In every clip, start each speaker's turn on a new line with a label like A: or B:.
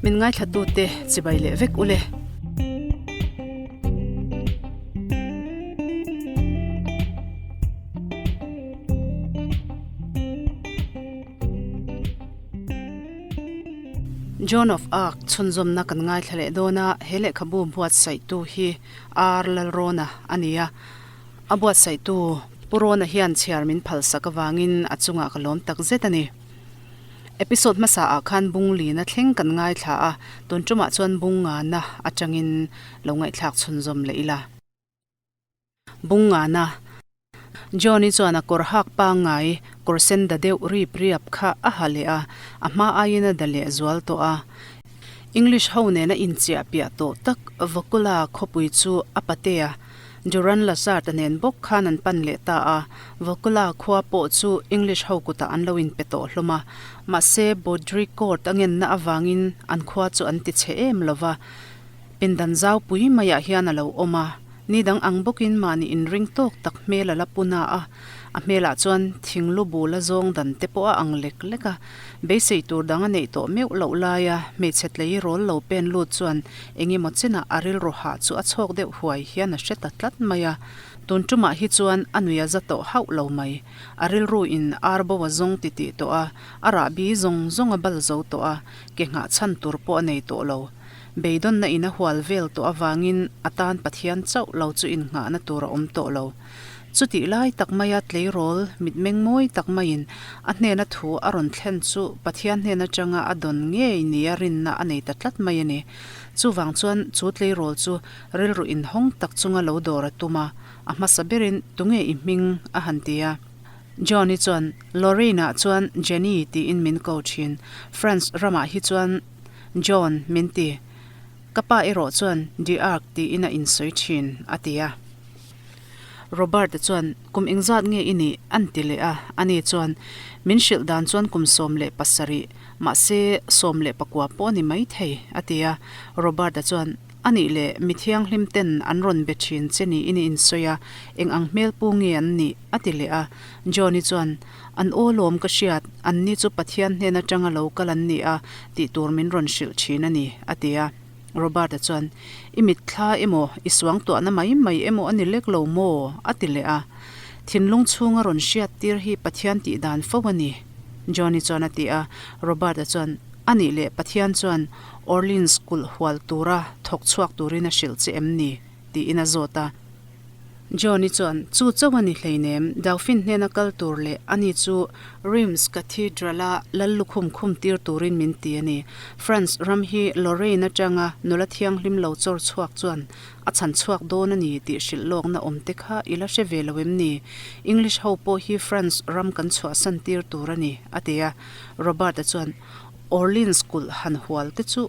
A: Min ngaithlatute chibai leh vek ule. Joan of Arc chhunzawmna kan ngaithla leh dawn a, he lehkhabu buatsaihtu hi R Lalrawna a ni a. A buatsaihtu Pu Rawna hian chhiar min phalsak avangin a chungah ka lawm tak zet a ni. Episode hmasa ah khan bung lina thleng kan ngaithla a, tun tumah chuan bung ngana atangin lo ngaihthlak chhunzawm leh ila. Bung ngana. Johnny chuan a kawr hak pangngai, kawr sen da deuh rip riap kha a ha leh a, a hma aiin a da leh zual tawh a. English ho nena inchiah piah tawh tak Vokula khawpui chu a patea Duran Lazard-a nen bawk khan an pan leh ta a, Vokula khua pawh chu English ho kutah an lo inpe tawh hlawm a. Mahse, Baudricourt a ngenna avangin an khua chu an ti chhe em lo va, pindan zaupui maiah hian a lo awm a. Ni dang ang bawkin mahni inring tawk tak hmel a la pu na a, a hmelah chuan thing lu bul a zawng dan te pawh a ang lek lek a. Beisei tur dang a neih tawh meuh loh laia hmeichhe tlei rawl lo pen lut chuan eng emaw chinah a rilru hah chu a chhawk deuh huai hian a hre ta tlat mai a. Tun tumah hi chuan a nui a za tawh hauh lo mai. A rilru in ar bo a zawng titih tawh a, a rahbi zawng zawng a bal zo tawh a, ke nghah chhan tur pawh a nei tawh lo. Beidawnna in a hual vel tawh avangin a tan Pathian chauh lo chu innghahna tur a awm tawh lo. Chutih lai tak maia tleirawl mitmeng mawi tak maiin a hnena thu a rawn thlen chu Pathian hnen atanga a dawn ngei nia rinna a nei ta tlat mai a ni. Chuvang chuan chu tleirawl chu rilru inhawng tak chunga lo dawr a tum a, a hmasa berin tunge i hming a han ti a. Johnny chuan, Lorraine-ah chuan Jenny tiin min ko thin. France ramah hi chuan John min ti. Ka pa erawh chuan D'Arc tiin a insawi thin, a ti a. Robert-a chuan, Kum engzat nge i nih? an ti leh a. Ani chuan, Min hrilh dan chuan kum 17, mahse 14 pawh a ni maithei, a ti a. Robert-a chuan, A nih leh, mi thianghlim ten an rawn be thin che niin i insawi a, eng ang hmel pu nge an nih? a ti leh a. Johnny chuan, An aw lawm ka hriat, anni chu Pathian hnen atanga lo kal an ni a, tih tur min rawn hrilh thin a ni, a ti a. Robert-a chuan, I mitthla emaw, i suangtuahna mai mai emaw a ni lek lo maw? a ti leh a. Thinlung chhunga rawn hriat tir hi Pathian tih dan fo a ni, Johnny chuan a ti a. Robert-a chuan, A nih leh Pathian chuan Orleans kulh hual tura thawk chhuak turin a hrilh che em ni? tiin a zawt a. Johnny chuan, Chu chauh a ni hleinem, Dauphin hnena kal tur leh ani chu Reims Cathedral-a lal lukhum khum tir turin min ti a ni. France ram hi Lorraine atanga nula thianghlim lo chawr chhuak chuan a chhan chhuak dawn a ni tih hrilh lawkna awm te kha i la hre ve lo em ni? English ho pawh hi France ram kan chhuahsan tir tur a ni, a ti a. Robert-a chuan, Orleans kulh han hual te chu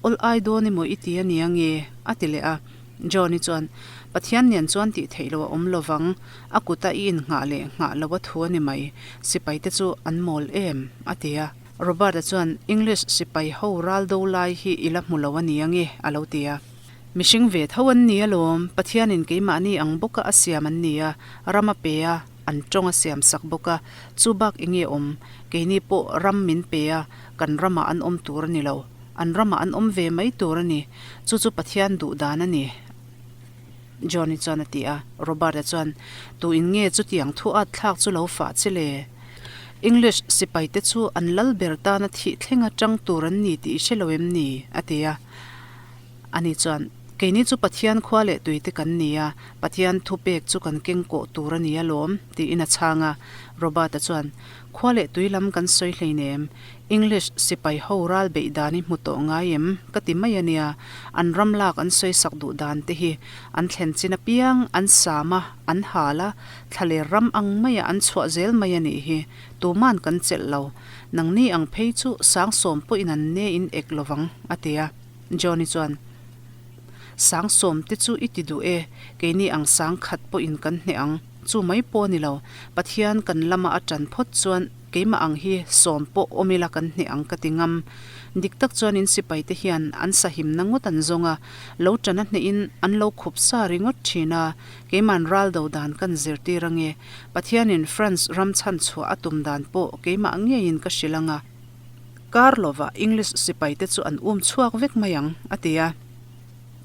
A: awl ai dawn emaw i ti a nia nge? a ti leh a. Johnny chuan, Pathian nen chuan tih theih loh a awm lo vang, a kuta i innghah leh nghah loh a thu a ni mai, sipai te chu an mawl em? a ti a. Robert-a chuan, English sipai ho ral do lai hi i la hmu lo a ni ange, a lo ti a. Mihring ve tho an ni alawm, Pathianin keimahni ang bawka a siam an ni a, ram a pe a, an tawng a siam sak bawk a, chu bak enge awm, keini pawh ram min pe a, kan ramah an awm tur a ni lo. An ramah an awm ve mai tur a ni. Chu chu Pathian duh dan a ni, Johnny chuan a ti a. Robert-a chuan, Tu in nge chutiang thu at thlak chu lo fah che le? English sipaite chu an lal ber tana thih thlenga tang tur an ni tih i hre lo em ni? a ti a. Ani chuan, Keini chu Pathian khua leh tuite kan ni a, Pathian thupek chu kan keng kawh tur a ni alawm, tiin a chhang a. Robert-a chuan, Khua leh tui lam kan sawi hleinem, English sipai ho ral beih dan i hmu tawh ngai em? Ka ti mai a nia, an ram lak an sawi sak duh dan te hi an thlen chin apiang an sam a, an hal a, thlaler ram ang maia an chhuah zel mai a nih hi, tuman kan chelh lo. Nangni ang phei chu sangsawm pawhin an ne in ek lovang, a ti a. Johnny chuan, Sangsawm te chu i ti duh e, keini ang sang khat pawhin kan hneh ang. Chu mai pawh a ni lo, Pathian kan lama a tan phawt chuan keimah ang hi sawm pawh awm ila kan hneh ang ka ti ngam. Dik tak chuan in sipai te hian an sahimna ngawt an zawng a, lo tan a hnehin an lo khup sa ringawt thin a, keima'n ral do dan kan zirtir ange. Pathianin France ram chhan chhuah a tum dan pawh keimah ngeiin ka hrilh ang a. Kar lovah English sipaite chu an um chhuak vek mai ang, a ti a.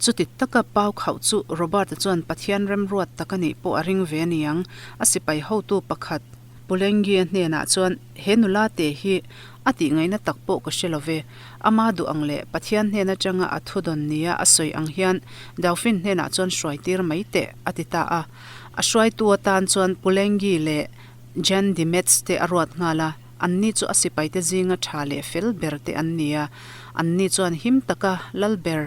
A: Chuti taka pau khauh chu Robert-a chuan Pathian remruat tak a nih pawh a ring ve a ni ang. A sipai hotu pakhat Pulengi-a hnenah chuan, He nula te hi a tih ngaihna tak pawh ka hre lo ve. Ama duh ang leh Pathian hnen atanga a thu dawn nia a sawi ang hian Dauphin hnenah chuan hruai tir mai teh, a ti ta a. A hruaitu atan chuan Pulengi leh Jan de Metz te a ruat nghal a. Anni chu a sipaite zinga tha leh fel ber te an ni a, anni chuan him taka lal ber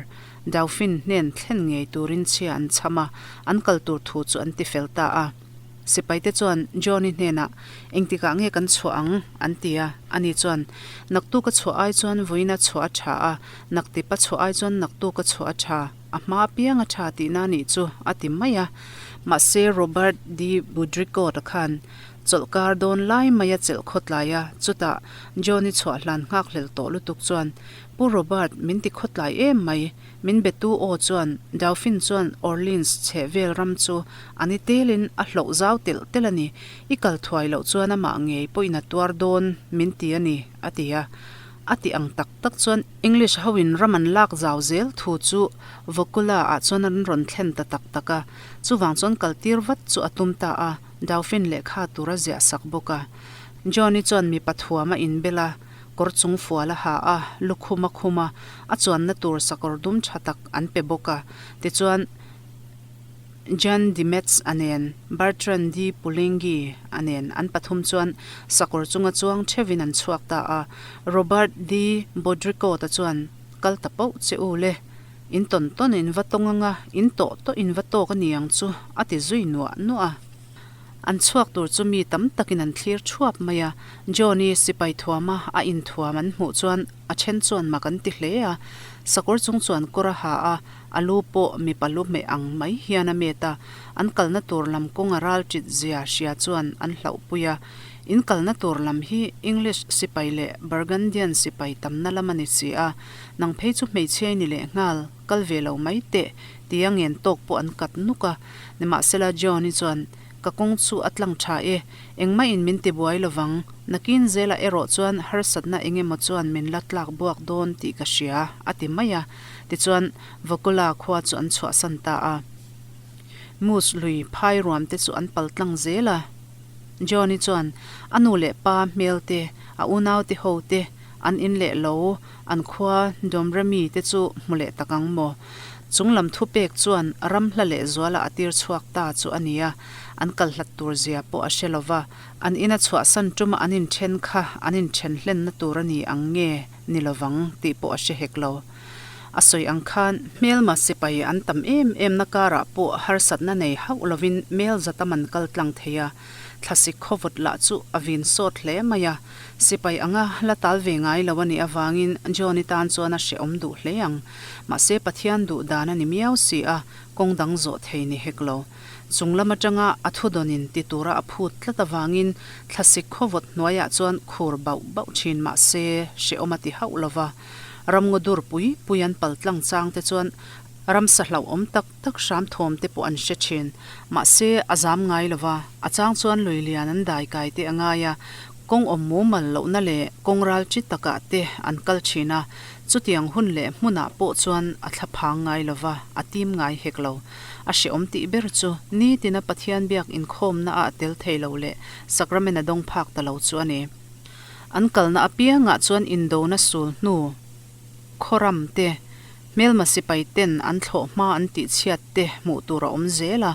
A: Dauphin hnen thlen ngei turin chhia an chham a, an kal tur thu chu an ti fel ta a. Sipaite chuan Johnny hnenah, Engtikah nge kan chhuah ang? an ti a, ani chuan, Naktuka chhuah ai chuan vawiina chhuah a tha a, naktipa chhuah ai chuan naktuka chhuah a tha, a hma apiang a tha tihna a nih chu, a ti mai a. Mahse Robert de Baudricourt-a khan, Chawlhkar dawn lai mai a chelh khawtlai a, chutah Johnny chhuah hlan nghakhlel tawh lutuk chuan, Pu Robert, min ti khawtlai em mai, min betu aw chuan Dauphin chuan Orleans chheh vel ram chu a ni telin a hloh zau telh telh a ni, i kal thuai loh chuan amah ngei pawhin a tuar dawn min ti a ni, a ti a. A ti ang tak tak chuan English hoin ram an lak zau zel thu chu Vaucouleurs ah chuan an rawn thlen ta tak tak a, chuvang chuan kaltir vat chu a tum ta a. Dauphin lehkha tur a ziah sak bawk a. Johnny chuan mipa thuam a inbel a, kawr chung fual a ha a, lukhum a khum a, a chuanna tur sakawr dum tha tak an pe bawk a. Tichuan, Jean de Metz a nen, Bertrand de Poulengy a nen an pathum chuan sakawr chunga chuang theuhin an chhuak ta a. Robert de Baudricourt-a chuan, Kal ta pauh che u le. In tawn tawn in va tawng anga, in tawh tawh in va tawk a ni ang chu, a ti zui nuah nuah a. An chhuak tur chu mi tam takin an thlir thuap mai a, Johnny sipai thuama a inthuam an hmuh chuan a then chuan mak an ti hle a. Sakawr chung chuan kawr a ha a, a lu pawh mipa lu hmeh ang mai hian a met a. An kalna tur lam kawng a ral ṭit zia hria chuan an hlauhpui a. In kalna tur lam hi English sipai leh Burgundian sipai tamna lam a ni si a, Nang phei chu hmeichhia i ni leh nghal, kal ve lo mai teh, tia ngen tawk pawh an kat nuk a. Nimahsela John-i chuan, Ka kawng chu a tlang tha e, engmah in min ti buai lovang, nakin zelah erawh chuan harsatna eng emaw chuan min la tlak buak dawn tih ka hria, a ti mai a. Tichuan, Vaucola khua chu an chhuahsan ta a. Moose lui phai ruam te chu an pal tlang zel a. John-i chuan a nu leh pa hmel te, a unaute ho te, an in leh lo, An khua Domremi te chu hmu leh tak ang maw? Chung lam thupek chuan ram hla leh zuala a tir chhuak ta chu a ni a, an kal hlat tur zia pawh a hre lo va, an ina chhuahsan tuma an inthen kha an inthen hlenna tur a ni ang nge ni lovang tih pawh a hre hek lo. A sawi ang khan hmelma sipai an tam em emna karah pawh harsatna nei hauh lovin mel zatam an kal tlang thei a, thlasik khawvawt lah chu a vin sawt hle mai a. Sipai anga la tal ve ngai lo a nih avangin Johnny tan chuan a hrehawm duh hle ang. Mahse Pathian duh dan a ni miau si a, kawng dang zawh thei ni hek lo. Chung lam atanga a thudawnin ti tura a phut tlat avangin thlasik khawvawt hnuaiah chuan khur bauh bauh thin mahse hrehawm a ti hauh lo va. Ramngaw dur pui pui an pal tlang chang te chuan ramsa hlauhawm tak tak hram thawm te pawh an hre thin. Mahse, a zam ngai lo va, a chang chuan lui lian an dai kai te a ngai a, kawng awm mumal lohna leh kawng ral chi takah te an kal thin a, chutiang hun leh hmunah pawh chuan a thla phang ngai lo va, a tim ngai hek lo. A hrehawm tih ber chu nitina Pathian biak inkhawmna a tel thei lo leh sakramen a dawng phak ta lo chu a ni. An kalna apiangah chuan indona sul hnu, Khawram te, hmelma sipai ten an thlawh hma an tih chhiat te hmuh tur a awm zel a,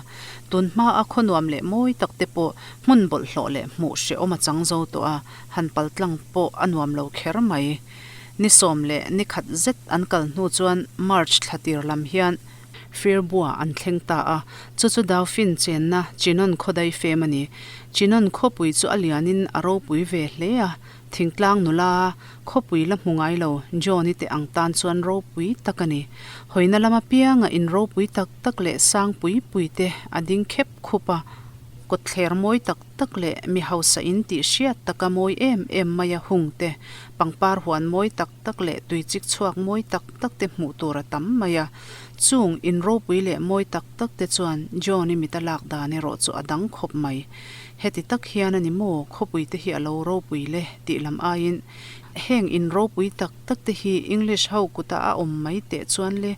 A: tun hma a khaw nuam leh mawi tak te pawh hmun bawlhhlawh leh hmuh hrehawm a chang zo tawh a, han pal tlang pawh a nuam lo kher mai. Ni sawm leh ni khat zet an kal hnu chuan March thla tir lam hian Firbua an thleng ta a, chu chu Dauphin chenna Chinon khawdai fem a ni. Chinon khawpui chu a lianin a ropui ve hle a, Thingtlang nula, khawpui la hmu ngai lo, John-i te ang tan chuan ropui tak a ni. Hawina lama pianga in ropui tak tak leh sang pui pui te a ding khep khup a, kawtthler mawi tak tak leh mi hausa in tih hriat taka mawi em em maia hung te, pangpar huan mawi tak tak leh tui chik chhuak mawi tak tak te hmuh tur a tam mai a. Chung in ropui leh mawi tak tak te chuan John-i mit a lak dan erawh chu a dang khawp mai. Heti tak hian a ni maw, khawpui te hi a lo ropui le tih lam aiin. Heng in ropui tak tak te hi English ho kuta a awm mai teh chuan le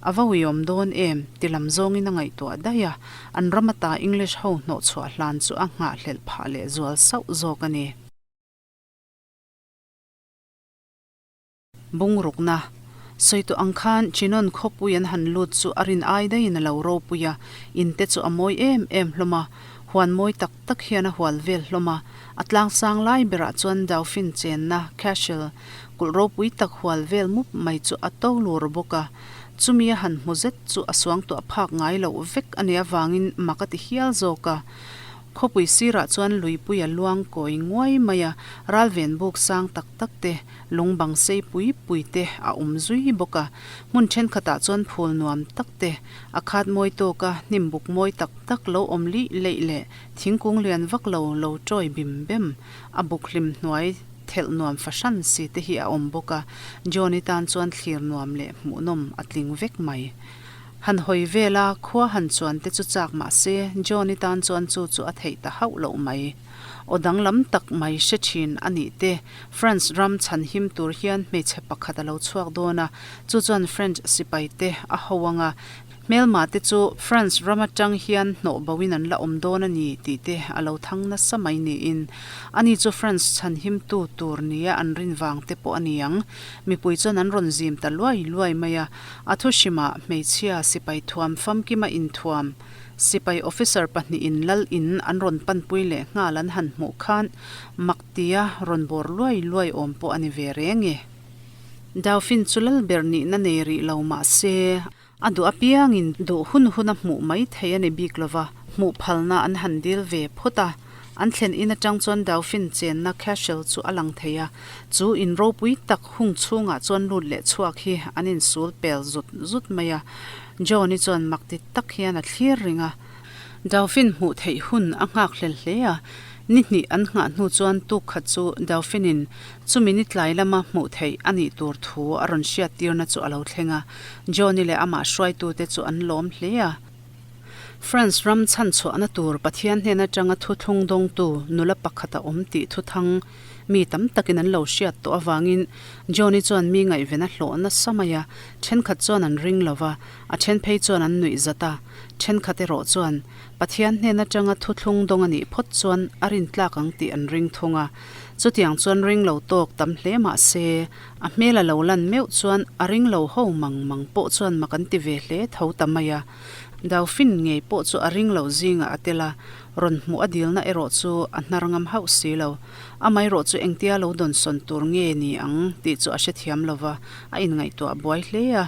A: a va uiawm dawn em ti lam zawngin a ngaihtuah daih a, an ram ata English ho hnawhchhuah hlan chu a nghahhlelh phah leh zual sauh zawk a ni. Bungrukna, Sawi tawh ang khan Chinon khawpui an han lut chu a rin ai daihin a lo ropui a, in te chu a mawi em em hlawm a, huan mawi tak tak hian a hual vel hlawm a, a tlangsang lai berah chuan Dauphin chenna, castle, kulh ropui tak hual vel mup mai chu a to lur bawk a, chumi a han hmu zet chu a suangtuah phak ngai loh vek a nih avangin mak a ti hial zawk a. Khawpui sirah chuan luipui a luang kawi nguai mai a, ralven buk sang tak tak te, lung bang sei pui pui te a awm zui bawk a. Hmun thenkhatah chuan phul nuam tak te, a khat mawi tawk a, hnim buk mawi tak tak lo awm lih leih leh thingkung lian vak lo lo tawi bim bem, a buk hlim hnuai thelh nuam fahran si te hi a awm bawk a. Johnny tan chuan thlir nuam leh hmuhnawm a tling vek mai. Han hawi vel a, khua han chuan te chu chak mah se, Johnny tan chuan chu chu a theih ta hauh loh mai. Aw danglam tak mai hre thin a nih te, France ram chhan him tur hian hmeichhe pakhat a lo chhuak dawn a, chu chuan French sipai te a ho ang a, hmelma te chu France ram atang hian hnawh bo in an la awm dawn a ni tih te a lo thang nasa mai niin ani chu France chhan him tu tur nia an rin vang te pawh a ni ang. Mipui chuan an rawn zim ta luai luai mai a, a thu hrimah hmeichhia sipai thuam famkima inthuam Sipai officer pahnihin lal in an rawn panpui leh nghal an han hmuh khan mak tia rawn bawr luai luai awm pawh a ni ve reng e. Dauphin chu lal ber nihna nei rih lo mah se, a duh apiangin duh hun hun a hmuh mai thei a ni bik lova, hmuh phalna an han dil ve phawt a. An thlen in atang chuan Dauphin chenna castle chu a lang thei a, chu in ropui tak hung chhungah chuan lut leh chhuak hi an insul pel zut zut mai a. Johnny chuan mak ti tak hian a thlir ring a. Dauphin hmuh theih hun a nghak hlel hle a, ni hnih an nghah hnu chuan tuk khat chu Dauphin-in chumi ni tlai lama hmuh theih a nih tur thu a rawn hriat tirna chu a lo thleng a. Johnny leh amah hruaitute chu an lawm hle a. France ram chhanchhuahna tur Pathian hnen atanga thuthlung dawngtu nula pakhat a awm tih thuthang mi tam takin an lo hriat tawh avangin Johnny chuan mi ngaihven a hlawh nasa mai a, thenkhat chuan an ring lo va, a then phei chuan an nuih zat a, thenkhat erawh chuan Pathian hnen atanga thuthlung dawng a nih phawt chuan a rintlak ang tih an ring thung a. Chutiang chuan ring lo tawk tam hle mah se, a hmel a lo lan meuh chuan a ring lo ho mang mang pawh chuan mak an ti ve hle tho ta mai a. Dauphin ngei pawh chu a ring lo zingah a tel a, rawn hmuh a dilna erawh chu a hnar ngam hauh si lo. Amaherawh chu engtia lo dawnsawn tur nge ni ang tih chu a hrethiam lo va, a inngaihtuah buai hle a.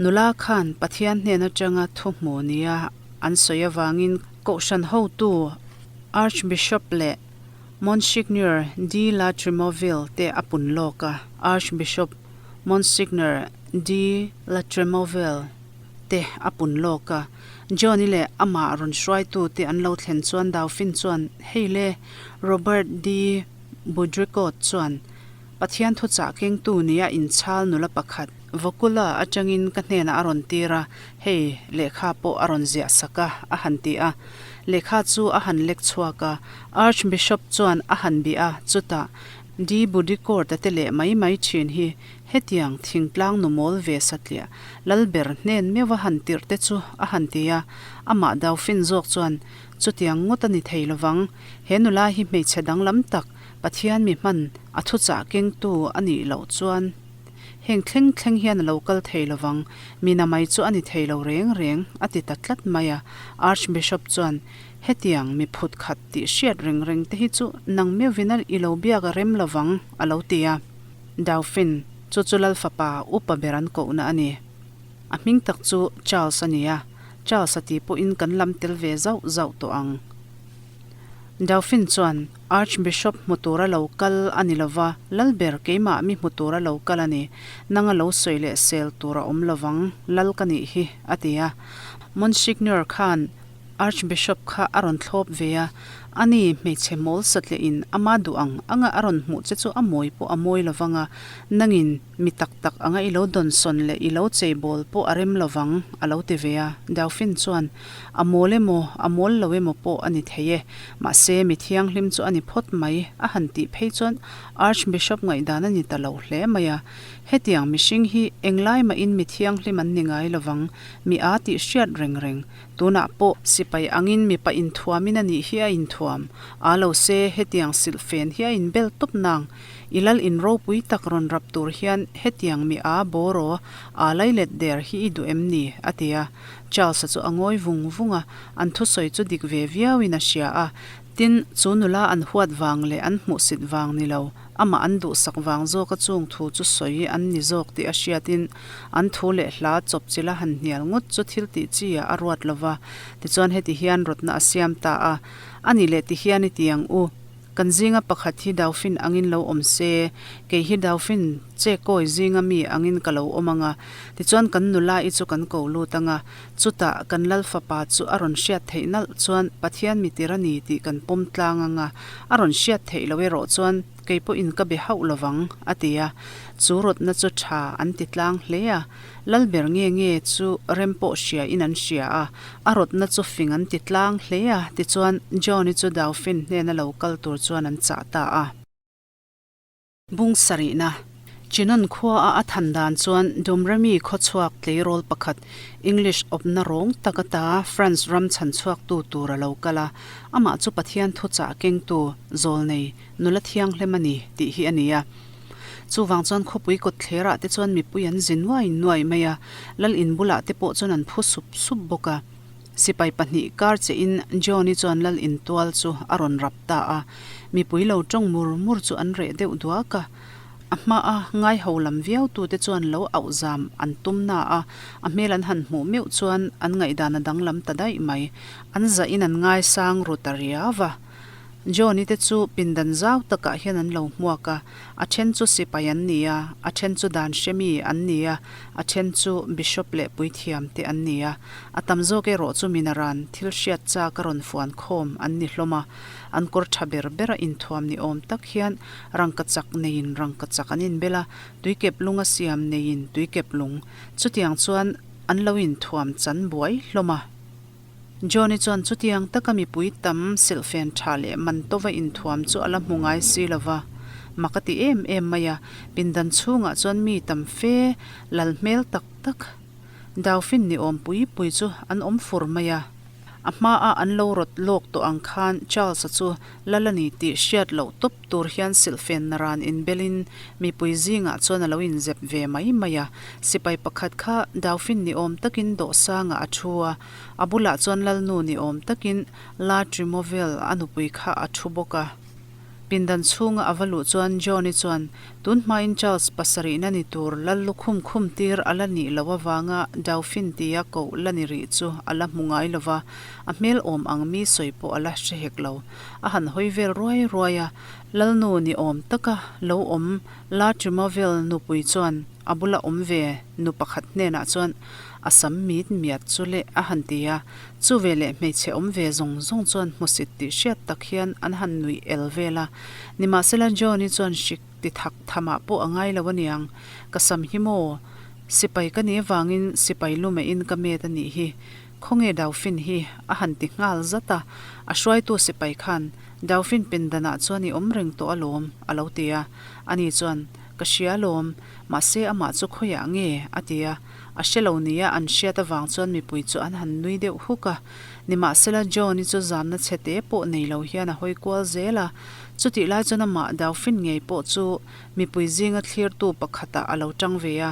A: Nula khan Pathian hnen atanga thu hmu nia an sawi avangin Kohhran hotu Archbishop leh Monsignor de la Tremoville te a pun lawk a, Archbishop Monsignor de la Tremoville. te a pun lawk a. Johnny leh amah rawn hruaitu te an lo thlen chuan Dauphin chuan, Hei le, Robert de Baudricourt chuan Pathian thuchah kengtu nia inchhal nula pakhat Vaucouleurs atangin ka hnenah a rawn tir a, hei lehkha pawh a rawn ziah sak a, a han ti a. Lehkha chu a han lek chhuak a, Archbishop chuan a han bih a, chutah de Baudricourt-a te leh mai mai thin hi Hetiang thingtlang nu mawl ve satliah Lalber hnen meuh a han tirh te chu a han ti a, amah Dauphin zawk chuan, Chutiang ngawt a ni thei lovang, he nula hi hmeichhe danglam tak, Pathian mi hman a thuchah kengtu a nih loh chuan heng thleng thleng hian a lo kal thei lovang, mi na mai chu a ni thei lo reng reng, a ti ta tlat mai a. Archbishop chuan, Hetiang mi phut khat tih hriat reng reng te hi chu nang meuhvin a i lo biak a rem lovang, a lo ti a. Dauphin, chu chu Lal fapa upa ber an kohna a ni. A hming tak chu Charles a ni a, Charles a ti pawhin kan lam tel ve zauh zauh tawh ang. Dauphin chuan, Archbishop hmu tura lo kal a ni lova, Lal ber keimah mi hmu tura lo kal a ni. Nanga lo sawi leh sel tur a awm lovang, Lal ka nih hi, a ti a. Monsignor khan Archbishop kha a rawn thlawp ve a, Ani, hmeichhe mawl satliahin ama duh ang anga a rawn hmuh che chu a mawi pawh a mawi lo vang a, nangin mi tak tak anga i lo dawnsawn leh i lo cheibawl pawh a rem lo vang, a lo ti ve a. Dauphin chuan, A mawl emaw, a mawl lo emaw pawh a ni thei e, mahse mi thianghlim chu a ni phawt mai, a han tih phei chuan Archbishop ngaihdan a ni ta lo hle mai a. Hetiang mihring hi englai mahin mi thianghlim an ni ngai lo vang, mi aa tih hriat reng reng. Tunah pawh sipai angin mipa inthuamin a nih hi a inthuam. Aa lo se hetiang silhfen hi a inbel tawp nang. I lal in ropui tak rawn rap tur hian hetiang mi aa bawraw aa lailet der hi i duh em ni? a ti a. Charles-a chu a ngawi vung vung a, an thusawi chu dik ve viauin a hria a. Tin, chu nula an huat vang leh an hmuhsit vang ni lo, amah an duhsak vang zawka chung thu chu sawi an ni zawk tih a hriatin an thu leh hla chawpchilh a han hnial ngawt chu thil tih chi ah a ruat lo va. Tichuan heti hian rawtna a siam ta a, A nih leh ti hian i ti ang u. Kan zinga pakhat hi Dauphin angin lo awm se, kei hi Dauphin che kawi zinga mi angin ka lo awm ang a. Tichuan kan nula i chu kan ko lut ang a. Chutah kan Lal fapa chu a rawn hriat theih nalh chuan Pathian mitir a ni tih kan pawm tlang ang a, a rawn hriat theih loh erawh chuan kei pawhin ka be hauh lovang, a ti a. Chu rawtna chu tha an ti tlang hle a. Lal ber nge nge chu rem pawh hria in an hria a, a rawtna chu fing an ti tlang hle a, tichuan John-i chu Dauphin hnena lo kal tur chuan an chah ta a. Bung sarihna, Chinon khua a a than dan chuan Domremy khawchhuak tleirawl pakhat English awpna rawng tak ata France ram chhan chhuaktu tur a lo kal a, amah chu Pathian thuchah kengtu, zawlnei, nula thianghlem a ni tih hi a ni a. Chuvang chuan khawpui kawtthlerah te chuan mipui an zi nuai nuai mai a, lal in bulah te pawh chuan an phu sup sup bawk a. Sipai pahnih kar chein John-i chuan lal in tual chu a rawn rap ta a, mipui lo tawng mur mur chu an reh deuh duak a. A hmaa ngaiho lam viau tute chuan lo auh zam an tum na a, a hmel an han hmuh meuh chuan an ngaihdan a danglam ta daih mai. An zahin an ngaisang ru ta riau va. Johnny te chu pindan zau takah hian an lo hmuak a, a then chu sipai an ni a, a then chu dan hre mi an ni a, a then chu bishop leh puithiam te an ni a. A tam zawk erawh chu minaran thil hriat chak a rawn fuan khawm an ni hlawm a, an kawr tha ber bera inthuam ni awm tak hian rangkachak neiin rangkachak an inbel a, tuikep lung a siam neiin tuikep lung chutiang chuan an lo inthuam chan buai hlawm a. Johnny chuan chutiang taka mipui tam silhfen tha leh man tova inthuam chu a la hmu ngai si lo va, mak a ti em em mai a, pindan chhungah chuan mi tam fe lal hmel tak tak Dauphin ni awm pui pui chu an awm fur mai a. A hmaa an lo rawt lawk tawh ang khan Charles-a chu lal a ni tih hriat loh tawp tur hian silhfen naran inbelin mipui zingah chuan a lo inzep ve mai mai a. Sipai pakhat kha Dauphin ni awm takin dawhsangah a thu a, A bulah chuan Lalnu ni awm takin La Trimovel a nupui kha a thu bawk a. Pindan chhunga a va luh chuan John-i chuan tun hmain Charles pasarihna ni tur Lal lukhum khum tir a la nih loh avanga Dauphin tia koh la ni rih chu a la hmu ngai lo va, a hmel awm ang mi sawi pawh a la hre hek lo. A han hawi vel ruai ruai a, Lalnu ni awm taka lo awm La Trimovel nupui chuan a bula awm ve nu pakhat hnenah chuan A sam mit miat chu leh a han ti a, chu veleh hmeichhe awm ve zawng zawng chuan hmusit tih hriat tak hian an han nuih el vel a. Nimahsela John-i chuan hrik ti thak thamah pawh a ngai lo aniang, Ka sam hi maw? Sipai ka nih avangin sipai lumehin ka met a nih hi. Khawnge Dauphin hi? a han ti nghal zat a. A hruaitu sipai khan, Dauphin pindanah chuan i awm reng tawh alawm, a lo ti a. Ani chuan, Ka hria alawm, mahse amah chu khawiah nge? a ti a. A hre lo nia an hriat avang chuan mipui chu an han nui deuh huk a. Nimahsela John-i chu zamna chhe te pawh nei lo hian a hawi kual zel a. Chutih lai chuan amah Dauphin ngei pawh chu mipui zinga thlirtu pakhatah a lo tang ve a.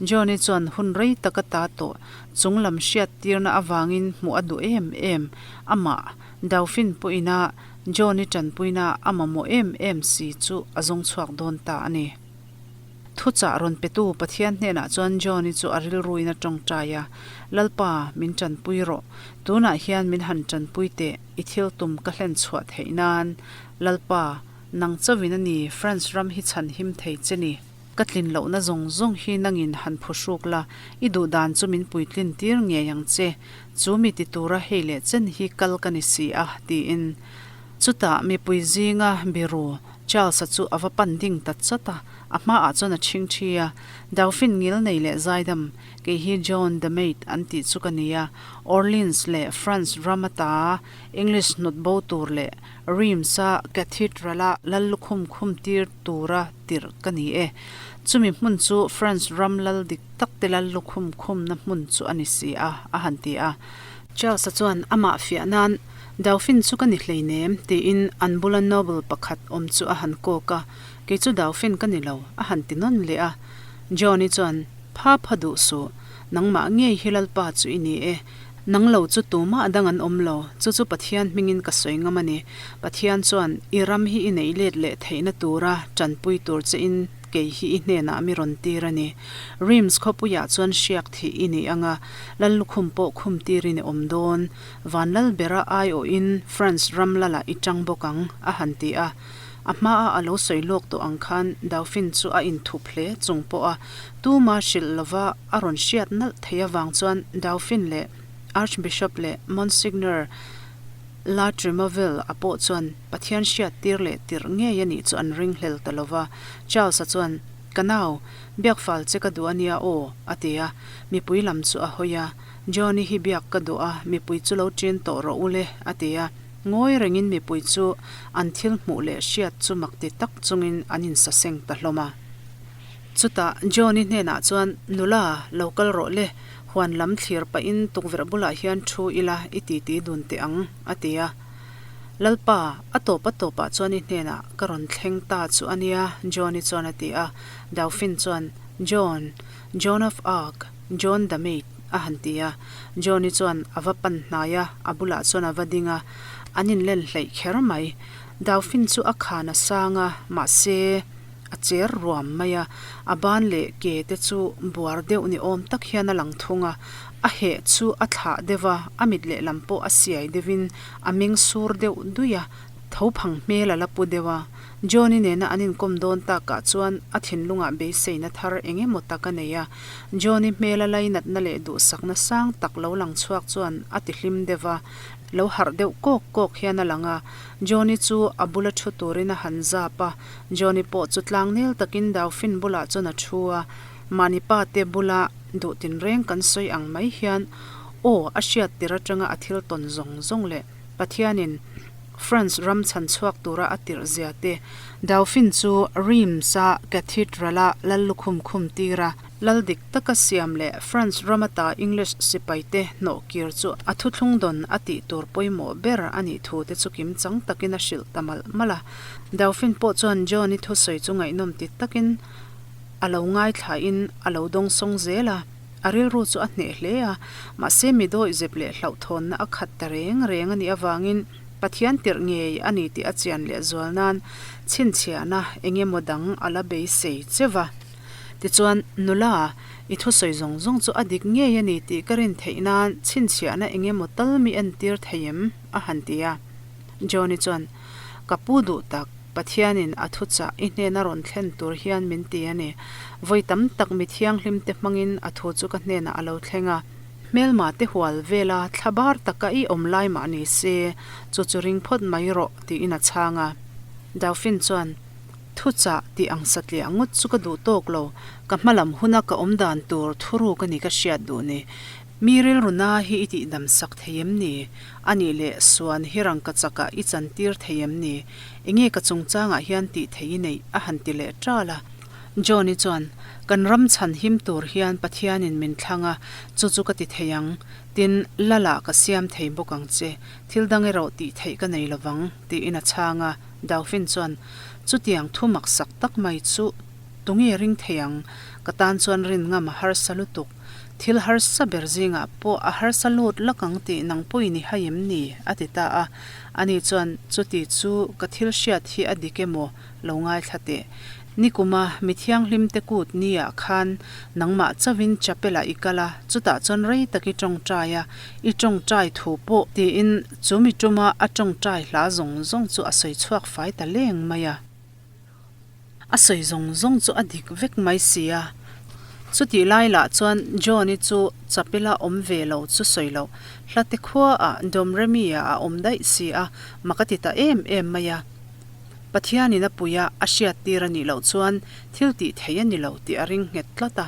A: John-i chuan hun rei tak a ta tawh chung lam hriat tirna avangin hmuh a duh em em. Amah Dauphin pawhina John-i tanpuina a mamawh em em si chu a zawng chhuak dawn ta a ni. Thuchah rawn petu Pathian hnenah chuan John-i chu a rilruin a tawngtai a, Lalpa, min tanpui rawh. Tunah hian min han tanpui teh, i thil tum ka hlen chhuah theih nan. Lalpa, nang chauhin a ni France ram hi chhan him thei che ni. Ka tlin lohna zawng zawng hi nangin han phuhruk la, i duh dan chu min puitlin tir ngei ang che. Chu mi ti tura hei leh chen hi kal ka ni si a, tiin. Chutah mipui zinga biru Charles-a chu a va pan ding ta chat a, a hmaah chuan a chhingthi a. Dauphin ngil nei leh zaidam, kei hi John the Mate an tih chu ka ni a, Orleans leh France ram ata English hnawt bo tur leh Reims-a Cathedral-a lal lukhum khum tir tura tirh ka ni e. Chumi hmun chu France ram lal dik tak te lal lukhum khumna hmun chu a ni si a, a han ti a. Charles-a chuan amah fiah nan, Dauphin chu ka ni hleinem, tiin an bula noble pakhat awm chu a han kawk a. Kei chu Dauphin ka ni lo, a han ti nawn leh a. John-i chuan, Pha pha duh suh, nangmah ngei hi Lalpa chu i ni e. Nang lo chu tumah dang an awm lo, chu chu Pathian hmingin ka sawi ngam a ni. Pathian chuan i ram hi i neih let leh theihna tura tanpui tur che in kei hi i hnenah mi rawn tir a ni. Reims khawpuiah chuan hriak thih i ni ang a, Lal lukhum pawh khum tirin i awm dawn. Van lal bera aiawhin France ram lalah i tang bawk ang, a han ti a. A hmaa a lo sawi lawk tawh ang khan Dauphin chu a inthup hle chung pawh a tuma hrilh lova a rawn hriat nalh thei avang chuan Dauphin leh Archbishop leh Monsignor La Tremaville a pawh chuan Pathian hriat tir leh tirh ngei a nih chu an ringhlel ta lova. Charles-a chuan, Ka nau, biakfal che ka duh a nia aw, a ti a. Mipui lam chu a hawi a. Johnny hi biak ka duh a, mipui chu lo ṭin tawh rawh u le, a ti a. Ngawi rengin mipui chu an thil hmuh leh hriat chu mak ti tak chungin an insaseng ta hlawm a. Chutah Johnny hnenah chuan, Nula, lo kal rawh le, huan lam thlir pahin tukverh bulah hian thu ila i titi dun teh ang, a ti a. Lalpa, a tawp a tawpah chuan i hnenah ka rawn thleng ta chu a nia, Johnny chuan a ti a. Dauphin chuan, John, Joan of Arc, Joan the Maid, a han ti a. Joan-i chuan a va pan hnai a, a bulah chuan a va ding a. An inlen hleih kher mai. Dauphin chu a khan a sang a, mahse, a cher ruam mai a. A ban leh ke te chu buar deuh ni awm tak hian a lang thung a. A heh chu a thlah deuh a, a mit lehlam pawh a siai deuhin a meng sur deuh dui a, tho phang hmel a la pu deuh a. Johnny nena an inkawm dawn takah chuan a thinlungah beiseina thar eng emaw tak a nei a. Johnny hmela lainatna leh duhsakna sang tak lo lang chhuak chuan a ti hlim deuh a, lo harh deuh kawk kawk hian a lang a. Johnny chu a bula thu turin a han zap a, Johnny pawh chu tlangnel takin Dauphin bulah chuan a thu a. Mahni pa te bula duh tinreng kan sawi ang mai hian aw a hriat tir atanga a thil tawn zawng zawng leh Pathianin France ram chhan chhuak tura a tirh zia te, Dauphin chu Reims-a Cathedral-a lal lukhum khum tir a, lal dik taka siam leh France ram ata English sipaite hnawh kir chu a thuthlung dawn a tih tur pawimawh ber a nih thu te chu kimchang takin a hrilh ta malh malh a. Dauphin pawh chuan John-i thusawi chu ngaihnawm ti takin a lo ngaithlain a lo dawngsawng zel a. A rilru chu a hneh hle a, mahse mi dawihzep leh hlauhthawnna a khat ta reng reng a nih avangin Pathian tirh ngei a ni tih a chian leh zual nan chhinchhiahna eng emaw dang a la beisei che va. Tichuan, Nula, i thusawi zawng zawng chu a dik ngei a ni tih ka rin theih nan chhinchhiahna eng emaw tal mi entir thei em? a han ti a. Johnny chuan, Ka pu duh tak, Pathianin a thuchah i hnena rawn thlen tur hian min ti a ni. Vawi tam tak mi thianghlimte hmangin a thu chu ka hnenah a lo thleng a. Hmelma te hual vela thla bar taka i awm lai mah ni se, chu chu ring phawt mai rawh, tiin a chhang a. Dauphin chuan, Thuchah tih ang satliah ngawt chu ka duh tawk lo, ka hmalam huna ka awm dan tur thuruk a ni ka hriat duh ni. Mi rilru na hi i tihdam sak thei em ni? A nih leh suan hi rangka chakah i chantir thei em ni? Enge ka chungchangah hian tih thei i neih? a han ti leh ṭal a. Johnny chuan, Kan ram chhan him tur hian Pathianin min thlang a, chu chu ka ti thei ang. Tin, Lala ka siam thei bawk ang che. Thil dang erawh tih theih ka nei lovang, tiin a chhang a. Dauphin chuan, Chutiang thu maksak tak mai chu tunge ring thei ang? Ka tan chuan rin ngam a harsa lutuk. Thil harsa ber zingah pawh a harsa lut lak ang tih nang pawhin i hai em ni? a ti ta a. Ani chuan, Chuti chu ka thil hriat hi a dik emaw lo ngaithla teh. Nikuma mi thianghlimte kut niah khan nangmah chauhin chapel-ah i kal a, chutah chuan rei tak i tawngtai a, i tawngtai thu pawh tiin chu mi tuma a tawngtai hla zawng zawng chu a sawi chhuak fai ta leng mai a. A sawi zawng zawng chu a dik vek mai si a. Chutih lai lah chuan John-i chu chapela awm ve lo chu sawi loh, hlate khuaah Domremi-ah a awm daih si a, mak a ti ta em em mai a. Pathianin a puia a hriattir a nih loh chuan thil tih theih a ni lo tih a ring nghet tlat a.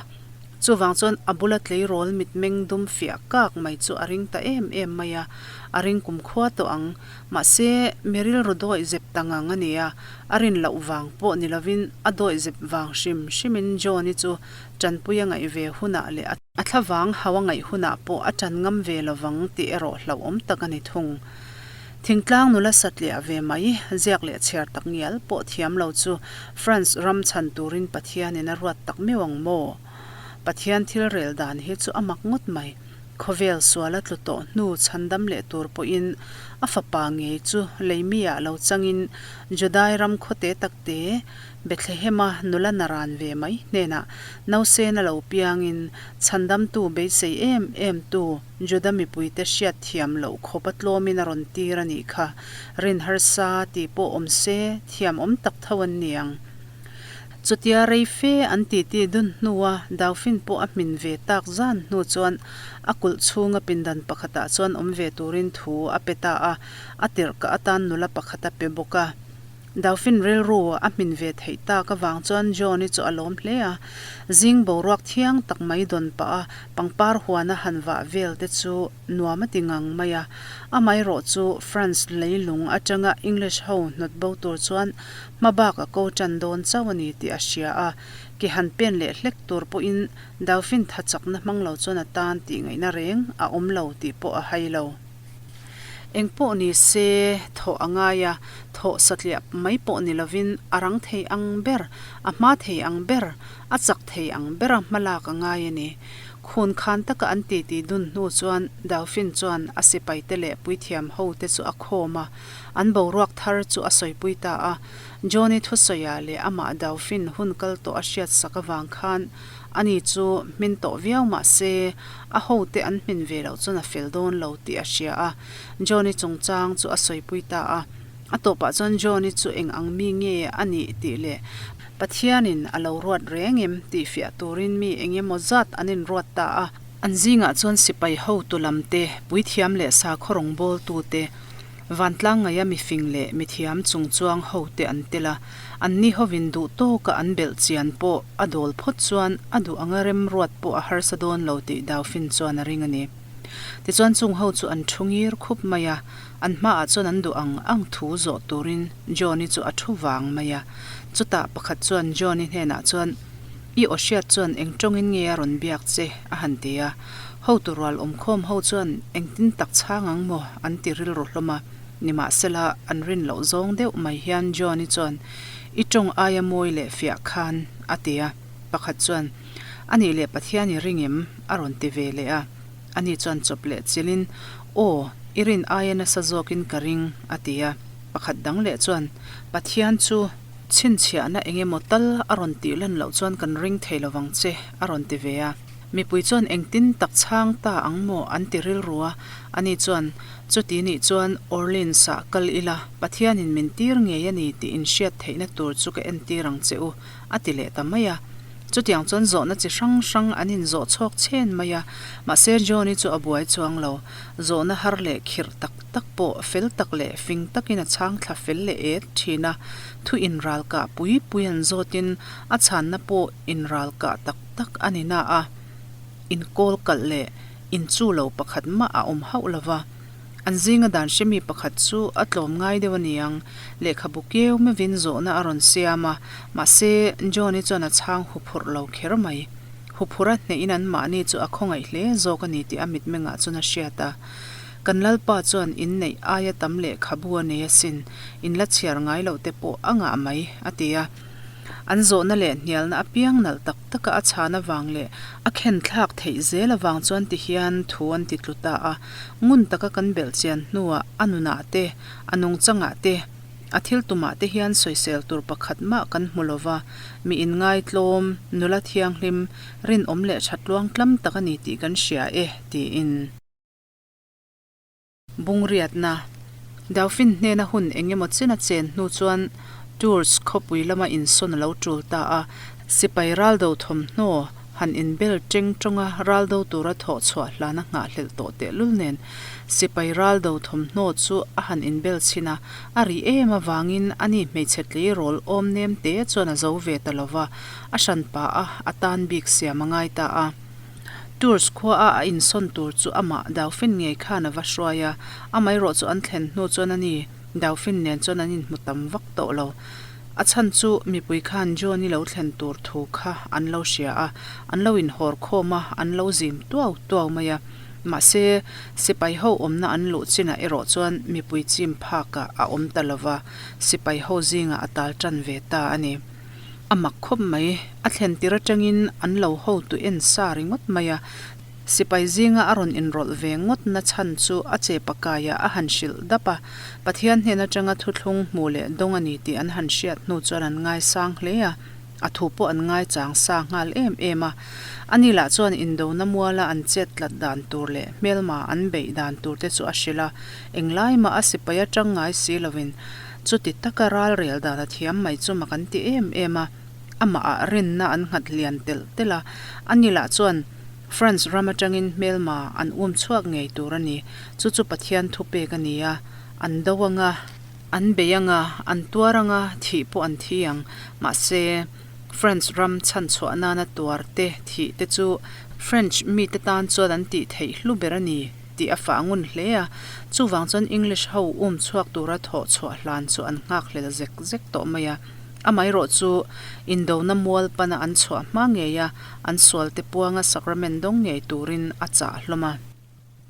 A: Chuvang chuan a bula tleirawl mitmeng dum fiah kak mai chu a ring ta em em mai a, a ring kumkhua tawh ang. Mahse, mi rilru dawih zep ta ngang a ni a, a rin loh vang pawh ni lovin a dawih zep vang hrim hrimin John-i chu tanpui a ngaih ve hunah leh a A thlavang hau a ngaih hunah pawh a ṭan ngam ve lovang tih erawh hlauhawm tak a ni thung. Thingtlang nula satliah ve mai, ziak leh chhiar tak ngial pawh thiam lo chu France ram chhan turin Pathianin a ruat tak meuh ang maw? Pathian thil rel dan hi chu a mak ngawt mai. Khawvel sual a tlu tawh hnu chhandam leh tur pawhin a fapa ngei chu leimi-ah lo changin Judai ram khawte takte Bethlehema nula naran ve mai hnenah nausena lo piangin chhandamtu beisei em em tu Juda mipuite hriat thiam loh khawpa tlawmin a rawn tir a nih kha. Rin harsa tih pawh awm se thiam awm tak tho an ni ang. Chutia rei fe an titi dun hnua Dauphin pawh a hmin ve tak zan hnu chuan a kulh chhunga pindan pakhatah chuan awm ve turin thu a pe ta a, a tirhkah atan nula pakhat a pe bawk a. Dauphin rilru a hmin ve theih tak avang chuan John-i chu a lawm hle a, zing boruak thiang tak mai dawn pah a pangpar huana han vah vel te chu nuam a ti ngang mai a. Amaherawh chu France leilung atanga English ho hnawt bo tur chuan hma bak a ko tan dawn chauh a ni tih a hria a, ke han pen leh hlek tur pawhin Dauphin tha chakna hmang lo chuan a tan tih ngaihna reng a awm lo tih pawh a hai lo. Eng pawh ni se, thawh a ngai a, thawh satliah mai pawh ni lovin a rang thei ang ber, a hma thei ang ber, a chak thei ang bera hma lak a ngai a ni. Khun khan taka an titi dun hnu chuan Dauphin chuan a sipaite leh puithiam hote chu a khawm a, an boruak thar chu a sawipui ta a. Johnny thusawiah leh amah Dauphin hun kal tawh a hriatsak avang khan Ani chu hmin tawh viau mah se, a hote an hmin ve loh chuan a fel dawn lo tih a hria a. Johnny chungchang chu a sawipui ta a. A tawpah chuan Johnny chu eng ang mi nge a nih tih leh Pathianin a lo ruat reng em tih fiah turin mi eng emaw zat an inruat ta a. An zingah chuan sipai hotu lam te, puithiam leh sakhaw rawngbawltu te, Vantlang ngaia mifing leh mithiam chungchuang hote an tel a, anni hovin duh tawka an belh chian pawh a dawl phawt chuan a duh anga remruat pawh a harsa dawn lo tih Dauphin chuan a ring a ni. Tichuan chung ho chu an thu ngir khup mai a, an hmaah chuan an duh ang ang thu zawh turin Johnny chu a thu vang mai a. Chutah pakhat chuan Johnny hnenah chuan, I aw hriat chuan eng tawngin nge a rawn biak che? a han ti a. Hotu rual awmkhawm ho chuan engtin tak chhang ang maw an ti rilru hlawm a, nimahsela an rin loh zawng deuh mai hian Johnny chuan I tawng aia mawi leh fiah khan a ti a, pakhat chuan A nih leh Pathian i ring em? a rawn ti ve leh a, ani chuan chawp leh chilhin Aw, i rin aia nasa zawkin ka ring a ti a, pakhat dang leh chuan Pathian chu chhinchhiahna eng emaw tal a rawn tih lan loh chuan kan ring thei lovang che a rawn ti ve a. Mipui chuan engtin tak chhang ta ang maw an ti rilru a, ani chuan, Chuti nih chuan Orleans-ah kal ila, Pathianin min tir ngei a ni tih inhriat theihna tur chu ka entir ang che u, a ti leh ta mai a. Chutiang chuan zawhna chi hrang hrang an inzawh chhawk chhen mai a, mahse Johnny chu a buai chuang lo. Zawhna har leh khirh tak tak pawh fel tak leh fing takin a chhang thla fel leh et thin a, thu inralkah pui pui an zawtin a chhanna pawh inralkah tak tak a ni na a, inkawl kalh leh inchu lo pakhat mah a awm hauh lo va. An zinga dan hremi pakhat chu a tlawm ngai deuh a ni ang, lehkhabu keu mevin zawhna a rawn siam a, mahse Johnny chuan a chhang huphurh lo kher mai. Huphurh a hnehin an mahni chu a khawngaih hle zawk a ni tih a mitmengah chuan a hriat a. Kan Lalpa chuan inneih aia tam lehkhabu a nei asin, inla chhiar ngai loh te pawh a ngah mai, a ti a. An zawhna leh hnialna apiang nalh tak taka a chhan avang leh a khen thlak theih zel avang chuan ti hian thu an ti tlu ta a. Ngun taka kan belh chian hnuah a nunah te, a nungchangah te, a thil tumah te hian sawisel tur pakhat mah kan hmu lo va, mi inngaitlawm, nula thianghlim, rinawm leh tha tluangtlam tak a ni tih kan hria e, tiin. Bungriatna, Dauphin hnena hun eng emaw chen a chen hnu chuan Tours khawpui lama insawn a lo tul ta a, sipai raldo thawmhnaw Han inbel teng tawnga raldo tura thawh chhuah hlan a nghahhlelh tawh tehlul nen sipai raldo thawmhnaw chu a han inbel chhin a, a ri em avangin ani hmeichhe tleirawl awm nem te chuan a zo ve ta lova, a hran pah a, a tan bik siam a ngai ta a. Tours khua a a insawn tur chu amah Dauphin ngei khan a va hruai a, amaherawh chu an thlen hnu chuan ani Dauphin nen chuan an inhmu tam vak tawh lo. A chhan chu mipui khan John-i lo thlen tur thu kha an lo hria a, an lo inhawr khawm a, an lo zim tuau tuau mai a. Mahse, sipai ho awmna an luh chinah erawh chuan mipui chim phakah a awm ta lo va, sipai ho zingah a tal tan ve ta a ni. A mak khawp mai, a thlen tir atangin an lo hotu en sa ringawt mai a, Sipai zinga a rawn inrawlh ve ngawt na chhan chu a che pakaiah a han hrilh dap a, Pathian hnen atanga thuthlung hmu leh dawng a ni tih an han hriat hnu chuan an ngaisang hle a, a thu pawh an ngaichang sa nghal em em a. Ani lah chuan indona muala an chet tlat dan tur leh hmelma an beih dan tur te chu a hrilh a, englai mah a sipai atang ngai si lovin chuti taka ral rel dan a thiam mai chu mak an ti em em a. Amahah rinna an nghat lian telh telh a, ani lah chuan France ram atangin hmelma an um chhuak ngei tur a ni. Chu chu Pathian thupek a ni a, an do anga, an bei anga, an tuar anga, thih pawh an thi ang. Mahse, France ram chhanchhuah nana tuar te, thih te chu French mite tan chuan an tih theih hlu ber a ni tih a fah ngun hle a. Chuvang chuan English ho um chhuak tura thawh chhuah hlan chu an nghakhlel zek zek tawh mai a. Amaherawh chu indona mual pana an chhuah hma ngei a, an sualte puanga sacrament dawng ngei turin a chah hlawm a.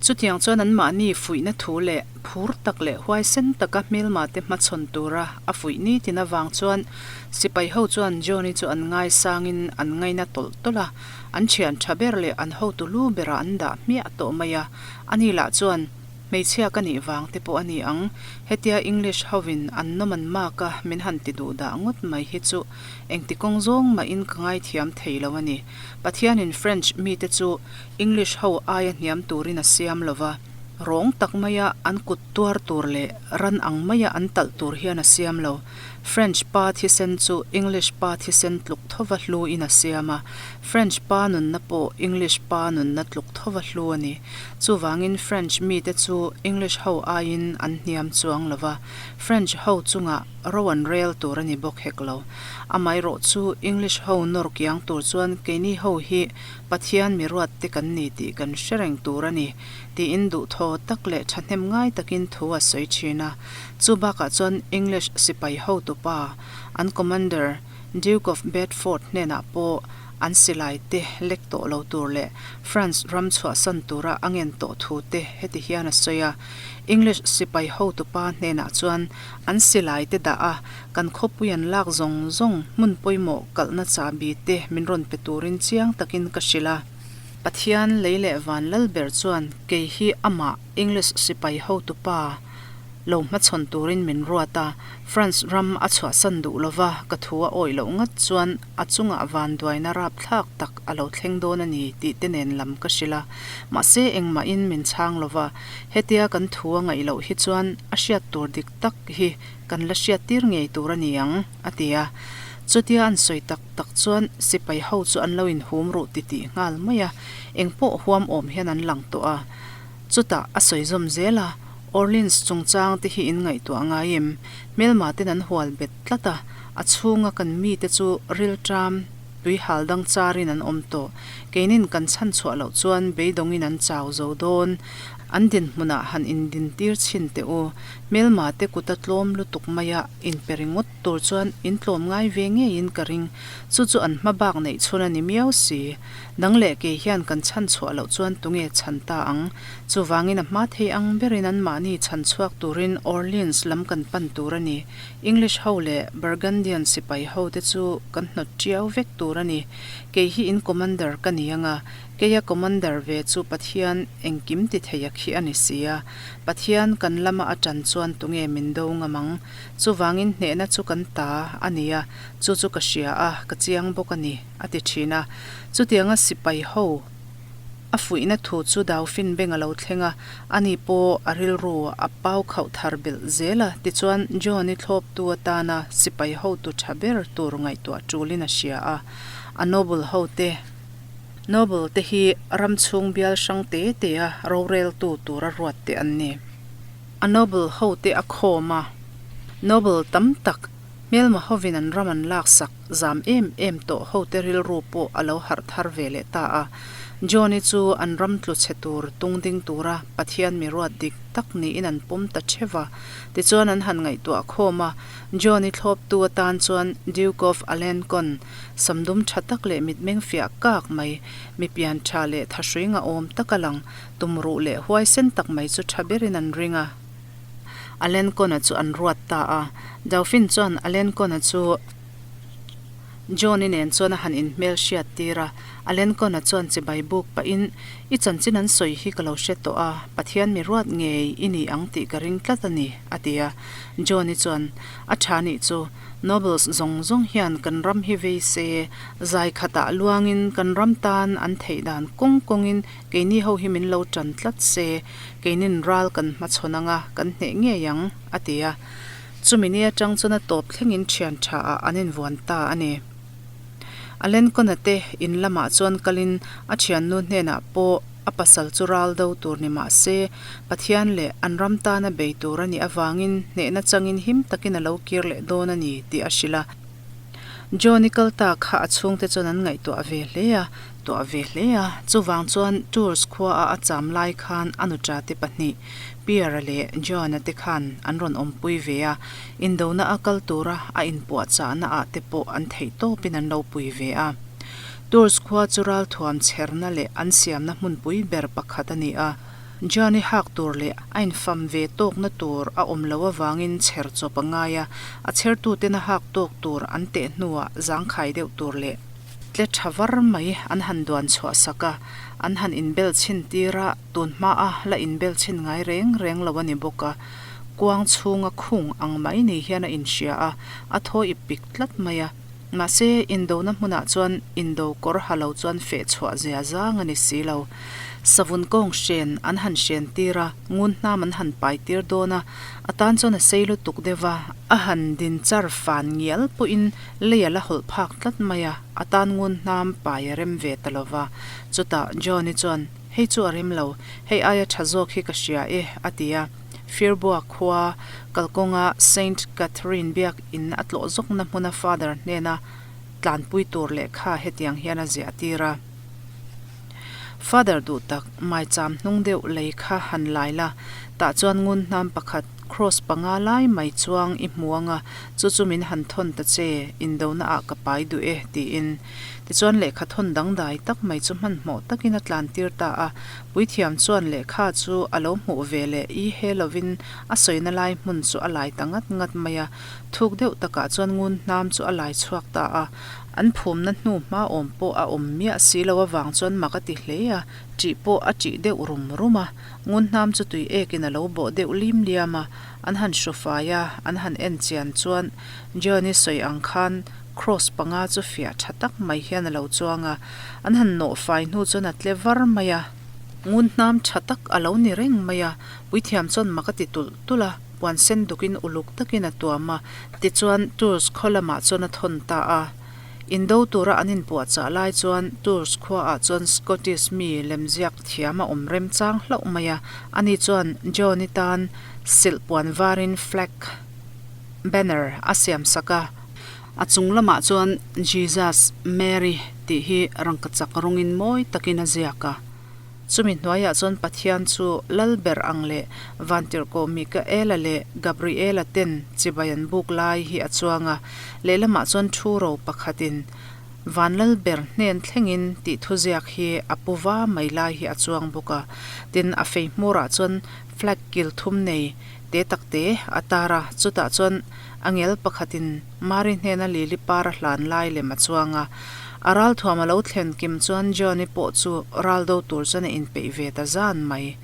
A: Chutiang chuan anmahni fuihna thu leh phur tak leh huaisen taka hmelmate hmachhawn tura a fuih nitin avang chuan sipai ho chuan Johnny chu an ngaisangin an ngaina tawlh tawlh a, an thian tha ber leh an hotu lu berah an dah hmiah tawh mai a. Ani lah chuan Hmeichhia ka nih vang te pawh a ni ang, hetia English hovin an nawm an mak a min han ti duh dah ngawt mai hi chu engti kawng zawng mahin ka ngaithiam thei lo a ni. Pathianin French mite chu English ho aia hniam turin a siam lo va, rawng tak maia an kut tuar tur leh ran ang maia an talh tur hian a siam lo. French pa thisen chu English pa thisen tluk thova hluin a siam a, French pa nunna pawh English pa nunna tluk thova hlu a ni. Chuvangin French mite chu English ho aiin an hniam chuang lo va, French ho chungah ro an rel tur a ni bawk hek lo. Amaherawh chu English ho nawr kiang tur chuan keini ho hi Pathian mi ruat te kan ni tih kan hre reng tur a ni, tiin duhthaw tak leh thahnem ngai takin thu a sawi thin a. Chu bakah chuan English sipai hotupa, an commander Duke of Bedford hnenah pawh an silai te lek tawh lo tur leh France ram chhuahsan tura a ngen tawh thu te heti hian a sawi a. English sipai hotupa hnenah chuan an silai te dah a, kan khawpui an lak zawng zawng hmun pawimawh kalhna chahbi te min rawn pe turin chiang takin ka hrilh a. Pathian lei leh van lal ber chuan kei hi amah English sipai hotupa lo hmachhawn turin min ruat a, France ram a chhuahsan duh lova ka thu a awih loh ngat chuan a chungah vanduaina rapthlak tak a lo thleng dawn a ni tih te nen lam ka hrilh a. Mahse engmahin min chhang lova, hetia kan thu a ngaih loh hi chuan a hriat tur dik tak hi kan la hriat tir ngei tur a ni ang, a ti a. Chutia an sawi tak tak chuan sipai ho chu an lo inhum ruh titih nghal mai a, engpawh huam awm hian an lang tawh a. Chutah a sawi zawm zel a, Orleans chungchang te hi in ngaihtuah ngai em? Hmelma ten an hual bet tlat a, a chhunga kan mite chu rilṭam tui hal dang charin an awm tawh. Keinin kan chhan chhuah loh chuan beidawngin an chau zo dawn. An dinhmunah han indintir chhin teh u. Hmelma te kuta tlawm lutuk maia inpe ringawt tur chuan in tlawm ngai ve ngeiin ka ring. Chu chu an hma bak neih chhun a ni miau si. Nang leh kei hian kan chhan chhuah loh chuan tunge chhan ta ang? Chuvangin a hma thei ang berin anmahni chhan chhuak turin Orleans lam kan pan tur a ni. English ho leh Burgundian sipai ho te chu kan hnawt tiau vek tur a ni. Kei hi in commander ka ni anga, keia commander ve chu Pathian engkim ti thei a khi a ni si a. Pathian kan lama a tan chuan tunge min do ngam ang? Chuvangin hnehna chu kan ta a ni a, chu chu ka hria a, ka chiang bawk a ni. a ti thin a. Chutianga sipai ho a fuihna thu chu Dauphin beng a lo thleng a, ani pawh a rilru a pau khauh thar belh zel a. Tichuan, John-i thlawptu atana sipai hotu tha ber tur ngaihtuah tulin a hria a, a noble hote. Noble te hi ram chhung bial hrang te te a roreltu tura ruat te an ni. A noble ho te a khawm a, noble tam tak hmelma hovin an ram an laksak zam em em tawh ho te rilru pawh a lo harh thar ve leh ta a. John-i chu an ram tlu chhe tur tung ding tura Pathian mi ruat dik tak niin an pawm ta theuh a. Tichuan an han ngaihtuah khawm a, John-i thlawptu atan chuan Duke of Alencon samdum tha tak leh mitmeng fiah kak mai, mi pian tha leh thahrui ngahawm tak a lang, Tumruh leh huaisen tak mai chu tha berin an ring a. Alencon-a chu an ruat ta a. Dauphin chuan Alencon-a chu John-i nen chuan a han inhmel hriat tir a. Alencon-a chuan chibai buk pahin, I chanchin an sawi hi ka lo hre tawh a, Pathian mi ruat ngei i ni ang tih ka ring tlat a ni, a ti a. John-i chuan, A tha nih chu, Nobles zawng zawng hian kan ram hi vei se, zai khatah luangin kan ram tan an theih dan kawng kawngin Keini ho hi min lo tan tlat se, keinin ral kan hmachhawn anga kan hneh ngei ang, a ti a. Chumi ni atang chuan a tawp thlengin thian tha ah an invuan ta a ni. A Lenkawna te in lamah chuan kalin a thiannu hnenah pawh a pasal chu ral do tur ni mah se, Pathian leh an ram tana bei tur a nih avangin hnehna changin him takin a lo kir leh dawn a ni tih a hrilh a. John-i kal ta kha a chhungte chuan an ngaihtuah ve hle a, tuah ve hle a, chuvang chuan Tours khuaah a cham lai khan a nuṭa te pahnih, Pierre-a leh Joan-a te khan an rawn awmpui ve a, indona a kal tura a inpuahchahna ah te pawh an theih tawpin an lo pui ve a. Tours khua chu ralthuam chherna leh an siamna hmunpui ber pakhat a ni a, Joan-i hak tur leh a infam ve tawkna tur a awm loh avangin chher chawp a ngai a, a chhertuten a hak tawk tur an teh hnuah zangkhai deuh tur leh Tle tha var mai an han duan chhuah sak a, an han inbel chhin tir a, tun hmaa la inbel chhin ngai reng reng lo a ni bawk a, kuang chhunga khung ang mai ni hian a inhria a, a thaw ip pik tlat mai a. Mahse, indona hmunah chuan indo kawr ha lo chuan feh chhuah zia zang a ni si lo. Savun kawng hren an han hren tir a, ngun hnam an han pai tir dawn a, a tan chuan a sei lutuk deuh a, a han din char fan ngial pawhin Lei a la hawlh phak tlat mai a, a tan ngun hnam pai a rem ve ta lo va. Chutah John-i chuan, Hei chu a rem lo, hei aia tha zawk hi ka hria e, a ti a. Firbua khua kalkawnga Saint Catherine biak in a tlawh zawkna hmuna Father hnena tlanpui tur lehkha hetiang hian a ziah tir a. Father duh tak, maicham hnung deuh lei kha han lai la, tah chuan ngun hnam pakhat, cross panga lai mai chuang i hmu ang a, chu chu min han thawn ta che, indona ah ka pai duh e, tiin. Tichuan lehkha thawn dangdai tak mai chu hmanhmawh takin a tlan tir ta a, puithiam chuan lehkha chu a lo hmuh ve leh i he lovin a sawina lai hmun chu a lai ta ngat ngat mai a, thuk deuh takah chuan ngun hnam chu a lai chhuak ta a. An phumna hnu hma awm pawh a awm miah si lo avang chuan mak a ti hle a, ṭih pawh a ṭih deuh rum rum a. Ngun hnam chu tui ekin a lo bawh deuh lim liam a, an han hru fai a, an han en chian chuan Johnny sawi ang khan cross panga chu fiah tha tak mai hian a lo chuang a, an han nawh fai hnu chuan a tle var mai a. Ngun hnam tha tak a lo ni reng mai a, puithiam chuan mak a ti tulh tulh a, puan sen dukin uluk takin a tuam a, Tichuan, Tours khaw lamah chuan a thawn ta a. Indo tura an inpuahchah lai chuan Tours khuaah chuan Scottish mi lemziak thiam a awm remchang hlauh mai a. Ani chuan John-i tan silh puan varin flag, banner, a siamsak a. A chung lamah chuan Jesus, Mary tih hi rangkachak rawngin mawi takin a ziak a. Chumi hnuaiah chuan Pathian chu lal ber ang leh Vantirhkoh Mikaela leh Gabriela ten chibai an buk lai hi a chuang a, lehlamah chuan thu ro pakhatin Van lal ber hnen thlengin tih thuziak hi a pu va mai lai hi a chuang bawk a. Tin, a fei hmurah chuan flag kil thum nei te tak te a tar a, chutah chuan angel pakhatin Mari hnena lili par a hlan lai lem a chuang a. A ralthuam a lo thlen kim chuan John-i pawh chu ral do tur chuan a inpeih ve ta zan mai.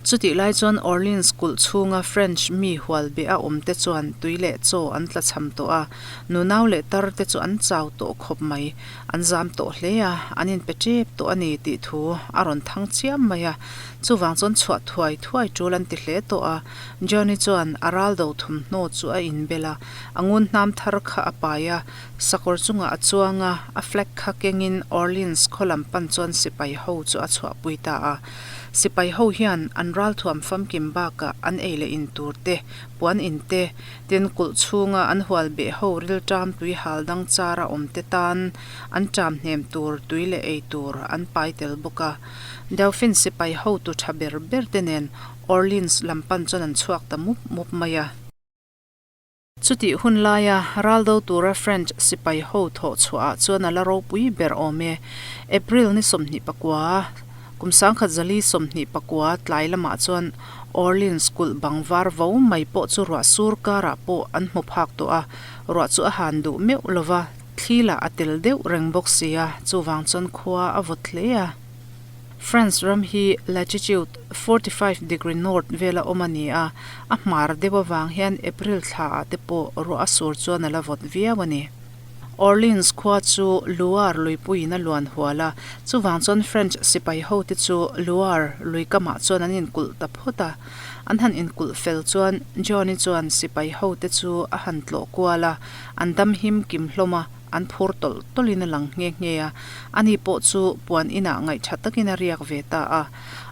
A: Chutih lai chuan Orleans kulh chhunga French mi hual beh a awm te chuan tui leh chaw an tlachham tawh a, nunau leh tar te chu an chau tawh khawp mai. An zam tawh hle a, an inpe tep tawh a ni tih thu a rawn thang chiam mai a. Chuvang chuan chhuah thuai thuai tul an ti hle tawh a. Johnny chuan a ral do thawmhnaw chu a inbel a, a ngun hnam thar kha a pai a, sakawr chungah a chuang a, a flag kha kengin Orleans khaw lam pan chuan sipai ho chu a chhuahpui ta a. Sipai ho hian an ralthuam famkim bakah an ei leh in tur te, puan in te, Tin, kulh chhunga an hual beh ho rilṭam tui hal dang chara awm te tan an ṭam hnem tur tui leh ei tur an pai tel bawk a. Dauphin sipai hotu ṭha ber ber te nen Orleans lam pan chuan an chhuak ta mup mup mai a. Chutih hun laia ral do tura French sipai ho thawh chhuahah chuan a la ropui ber awm e. April ni 21, kum 1929 tlai lamah chuan Orleans kulh bang var vo mai pawh chu ruah sur karah pawh an hmu phak tawh a, ruah chu a han duh meuh lo va, thli lah a tel deuh reng bawk si a, chuvang chuan khua a vawt hle a. France ram hi latitude 45 degree north vela awm a ni a, a hmar deuh avang hian April thla ah te pawh ruah a sur chuan a la vawt viau a ni. Orleans khua chu Loire luipuiin a luan hual a, chuvang chuan French sipai hote chu Loire lui kamah chuan an inkulh ta phawt a. An han inkulh fel chuan Johnny chuan sipai hote chu a han tlawh kual a, an dam him kim hlawm a, an phur tawlh tawlhin a lang nghe nghe a. Ani pawh chu puan inah ngaihtha takin a riak ve ta a.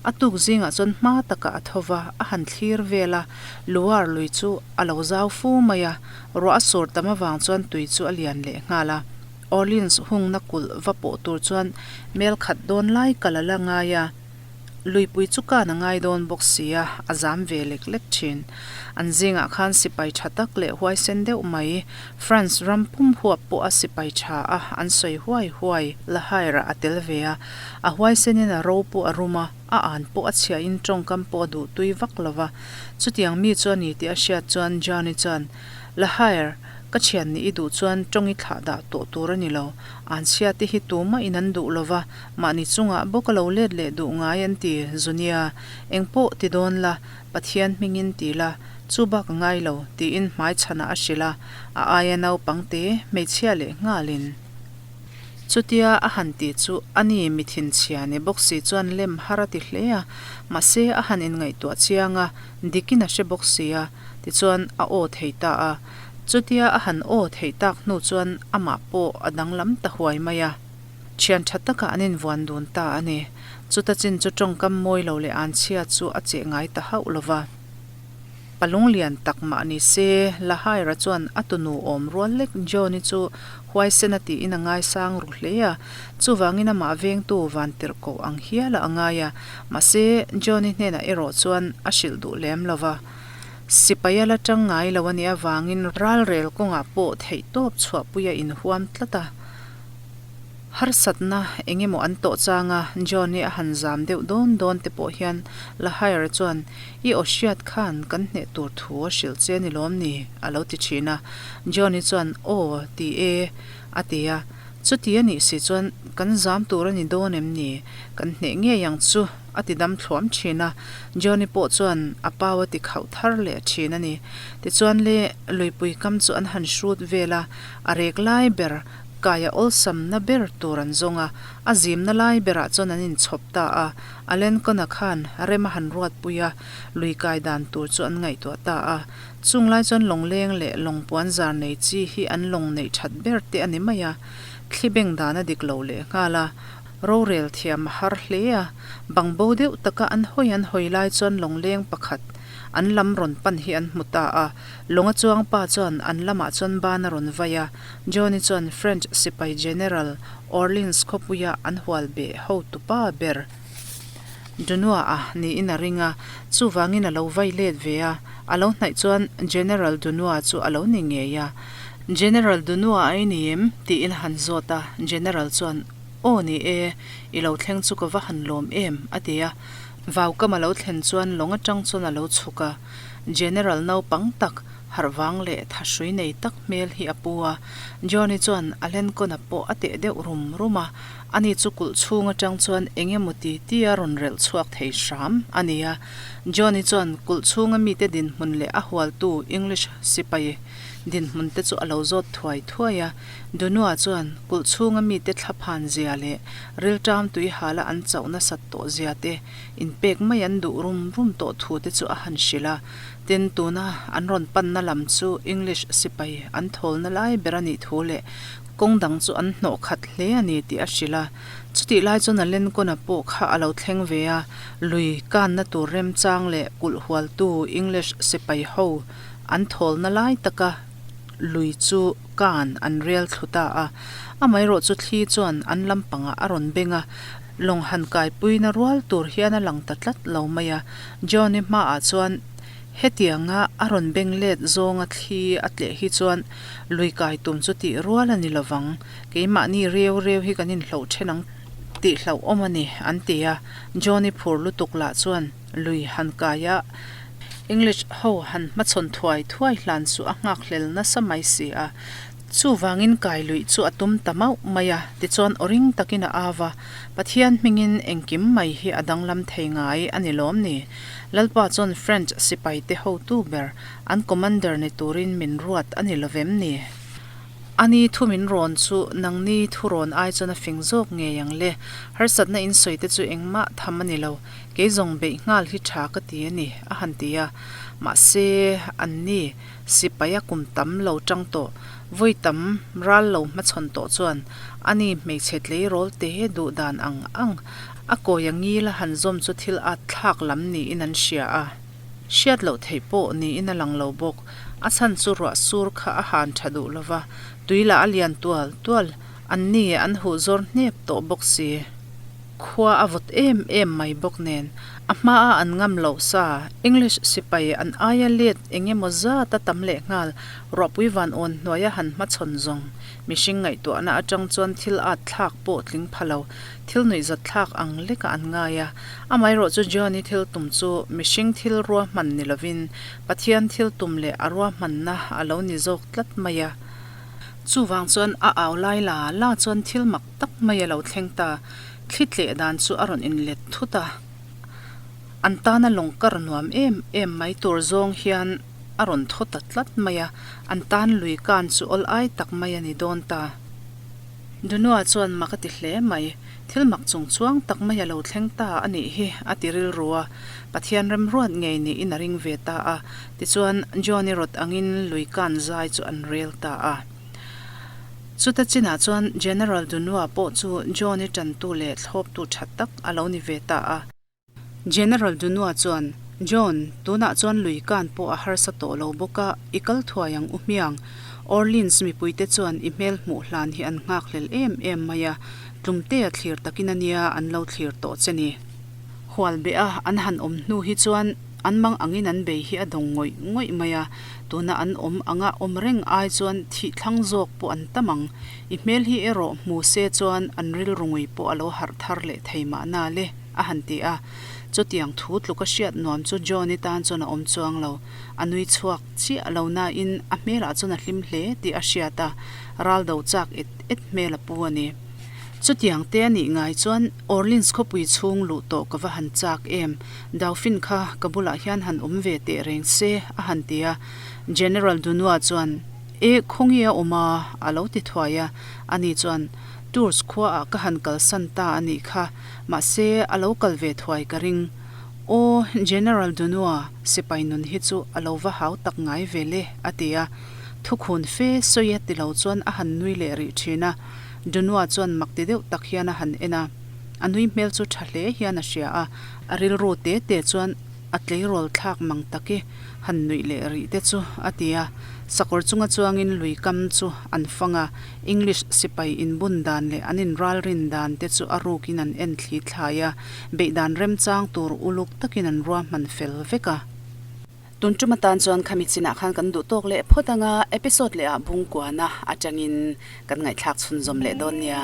A: A tuk zingah chuan hma takah a tho va, a han thlir vel a, Loire lui chu a lo zau fu mai a, Ruah a sur tam avang chuan tui chu a lian leh nghal a. Orleans hungna kulh va pawh tur chuan mel khat dawn lai kal a la ngai a. Luipui chu kan a ngai dawn bawk si a, a zam ve lek lek thin. An zingah khan sipai tha tak leh huaisen deuh mai, France ram pum huap pawh a sipai tha a, an sawi huai huai La Hair-ah a tel ve a. A huaisenin a ro pawh a rum a. A an pawh a chhiahin tawngkam pawh a duh tui vak lo va. Chutiang mi chu a ni tih a hriat chuan Johnny chuan, La Hair, ka thian nih i duh chuan tawng i thlah dah tawh tur a ni lo. An chhia te hi tumah in an duh lo va, mahni chungah bawk a lo let leh duh ngai an ti, Zunia. Eng pawh ti dawn la, Pathian hmingin ti la, chu bak a ngai lo, tiin hmai chhanah a hrilh a, a aia naupang te, hmeichhia leh nghalin. Chutia a han ti chu a ni mi thinchhia ni bawk si chuan lem har a ti hle a, mahse a han inngaihtuah chiang a, dikin a hre bawk si a, tichuan a aw thei ta a. Chutia a han aw theih tak hnu chuan amah pawh a danglam ta huai mai a. Thian tha takah an invuan dun ta a ni. Chuta chin chu tawngkam mawi lo leh anchhia chu a cheh ngai ta hauh lo va. Palung lian tak mah ni se, Lahaira chuan a tunu awm rual lek Johnny chu huaisen a tiin a ngaisang ru hle a, chuvangin amah vengtu vantirhkoh ang hial a ngai a, mahse Johnny hnenah erawh chuan a hrilh duh lem lo va. Sipai a la tang ngai lo a nih avangin ralrel kawngah pawh theihtawp chhuahpui a inhuam tlat a. Harsatna eng emaw an tawh chang a, Johnny a han zam deuh dawn dawn te pawh hian Lahair chuan, I aw hriat khan kan hneh tur thu a hrilh che ni lawm ni? a lo ti thin a. Johnny chuan, Aw, ti e, a ti a. Chuti a nih si chuan kan zam tur a ni dawn em ni? Kan hneh ngei ang chu, a ti dam thluam thin a. Johnny pawh chuan a pau a ti khauh thar leh thin a ni. Tichuan le, luipui kam chu an han hrut vel a, a rek lai ber Kaia awlsamna ber tur an zawng a, a zimna lai berah chuan an inchhawp ta a. Alenkona khan rem a han ruatpui a, lui kai dan tur chu an ngaihtuah ta a. Chung lai chuan lawngleng leh lawng puan zar nei chi hi an lawng neih that ber te a ni mai a, thli beng dan a dik lo leh nghal a, rorel thiam a har hle a. Bangbo deuh taka an hawi an hawi lai chuan lawngleng pakhat an lam rawn pan hi an hmu ta a. Lawnga chuang pa chuan an lamah chuan ban a rawn vai a. Johnny chuan French sipai General Orleans khawpuia an hual beh hotupa ber Dunois-a niin a ring a, chuvangin a lo vai let ve a, a lo hnaih chuan General Dunois chu a lo ni ngei a. General Dunois a i ni em? tiin a han zawt a, General chuan, Aw ni e, i lo thleng chu ka va han lawm em? a ti a. Vaukam a lo thlen chuan lawng atang chuan a lo chhuk a, General naupang tak, Harhvang leh thahrui nei tak hmel hi a pu a, Johnny chuan a lenkawna pawh a teh deuh rum rum a, ani chu kulh chhung atang chuan eng emaw ti ti a rawn relh chhuak thei hram a ni a. Johnny chuan kulh chhunga mite dinhmun leh a hualtu English sipai dinhmun te chu a lo zawt thuai thuai a. Dunua chuan kulh chhunga mite thlaphan zia leh rilṭam tui hala an chauh nasat tawh zia te, inpek mai an duh rum rum tawh thu te chu a han hrilh a. Tin, tuna an rawn panna lam chu English sipai an thawlna lai ber a nih thu leh kawng dang chu an hnawh khat hle a ni tih a hrilh a. Chutih lai chuan a Lenkawna pawh kha a lo thleng ve a, lui kanna tur remchang leh kulh hualtu English sipai ho an thawlna lai taka lui chu kan an rel thlu ta a. Amaherawh chu thli chuan an lampangah a rawn beng a, lawng han kaipuina rual tur hian a lang ta tlat lo mai a. Johnny hmaah chuan hetianga a rawn beng let zawnga thli a tleh hi chuan lui kai tum chu tih rual a ni lovang. Keimahni reu reu hi kan inhloh then ang tih hlauhawm a ni, an ti a. Johnny phur lutuk lah chuan lui han kai a, English ho han hmachhawn thuai thuai hlan chu a nghakhlel nasa mai si a. Chuvangin kai luih chu a tum ta mauh mai a, tichuan aw ring takin a au a, Pathian hmingin engkim mai hi a danglam thei ngai a ni lawm ni? Lalpa chuan French sipaite hotu ber, an commander ni turin min ruat a ni lovem ni? A ni thu min rawn chu nangni thu rawn ai chuan a fing zawk ngei ang le. Harsatna in sawi te chu engmah tham a ni lo. Kei zawng beih nghal hi tha ka ti a ni, a han ti a. Mahse, an ni, sipai a kum tam lo tang tawh, vawi tam ral lo hmachhawn tawh chuan a ni hmeichhe tleirawl te duh dan ang ang a kawi a ngil a han zawm chu thil at thlak lam niin an hria a. Hriat loh theih pawh niin a lang lo bawk. A chhan chu ruah sur kha a han tha duh lo va, tui lah a lian tual tual, an ni an huh zawr hnep tawh bawk si. Khua a vawt em em mai bawk nen, a hmaa an ngam loh sa, English sipai an aia let eng emaw zat a tam leh nghal, ruahpui van awn hnuaia han hmachhawn zawng, mihring ngaihtuahna atang chuan thil at thlak pawh tling pha lo, thil nuihzat thlak ang lekah an ngai a. Amaherawh chu Johnny thil tum chu mihring thil ruahman ni lovin Pathian thil tum leh a ruahmanna a lo ni zawk tlat mai a. Chuvang chuan a au lai la la chuan thil mak tak mai a lo thleng ta. Thli tleh dan chu a rawn inlet thut a. An tana lawng kar nuam em em mai tur zawng hian a rawn thaw ta tlat mai a. An tan lui kan chu awl ai tak mai a ni dawn ta. Dunua chuan mak a ti hle mai. Thil mak chung chuang tak mai a lo thleng ta a nih hi, a ti rilru a. Pathian remruat ngei niin a ring ve ta a. Tichuan, Johnny rawt angin lui kan zai chu an rel ta a. Chuta chinah chuan General Dunua pawh chu Johnny tantu leh thlawptu tha tak a lo ni ve ta a. General Dunua chuan, John, tunah chuan lui kan pawh a harsa tawh lo bawk a, i kal thuai ang u hmiang. Orleans mipuite chuan i hmel hmuh hlan hi an nghakhlel em em mai a, tlumtea thlir takin a nia an lo thlir tawh che ni. Hual beh a an han awm hnu hi chuan an mang angin an bei hi a dawng ngawih ngawih mai a, tuna an awm anga awm reng ai chuan thih thlang zawk pawh an tam ang. I hmel hi erawh hmu se chuan an rilru ngui pawh a lo harh thar leh thei mahna le. A han ti a. Chutiang thu tluk a hriat nuam chu Johnny tan chuan a awm chuang lo. A nui chhuak chiah lo nain a hmelah chuan a hlim hle tih a hriat a, ral do chak et et hmel a pu a ni. Chutiang te a nih ngai chuan Orleans khawpui chhung luh tawh ka va han chak em, Dauphin kha ka bulah hian han awm ve teh reng se, a han ti a. General Dunois chuan, E, khawnge a awm a? a lo ti thuai a. Ani chuan, Tours khuaah ka han kalsan ta a nih kha. Mahse, a lo kal ve thuai ka ring. Aw, General Dunua, sipai nun hi chu a lo va hau tak ngai ve le, a ti a. Thukhun fe sawi a ti lo chuan a han nui leh rih thin a. Dunua chuan mak ti deuh tak hian a han en a. A nui hmel chu tha hle hian a hria a. A rilru te te chuan a tleirawl thlak mang tak i han nuih leh rih te chu, a ti a. Sakawr chunga chuangin lui kam chu an fang a. English sipai inbun dan leh an inralrin dan te chu a rukin an en thli thlai a, beih dan remchang tur uluk takin an ruahman fel vek a. Tun tum atan chuan khami chinah khan kan duh tawk leh phawt ang a, episode leh ah bungkuana atangin kan ngaihthlak chhunzawm leh dawn nia.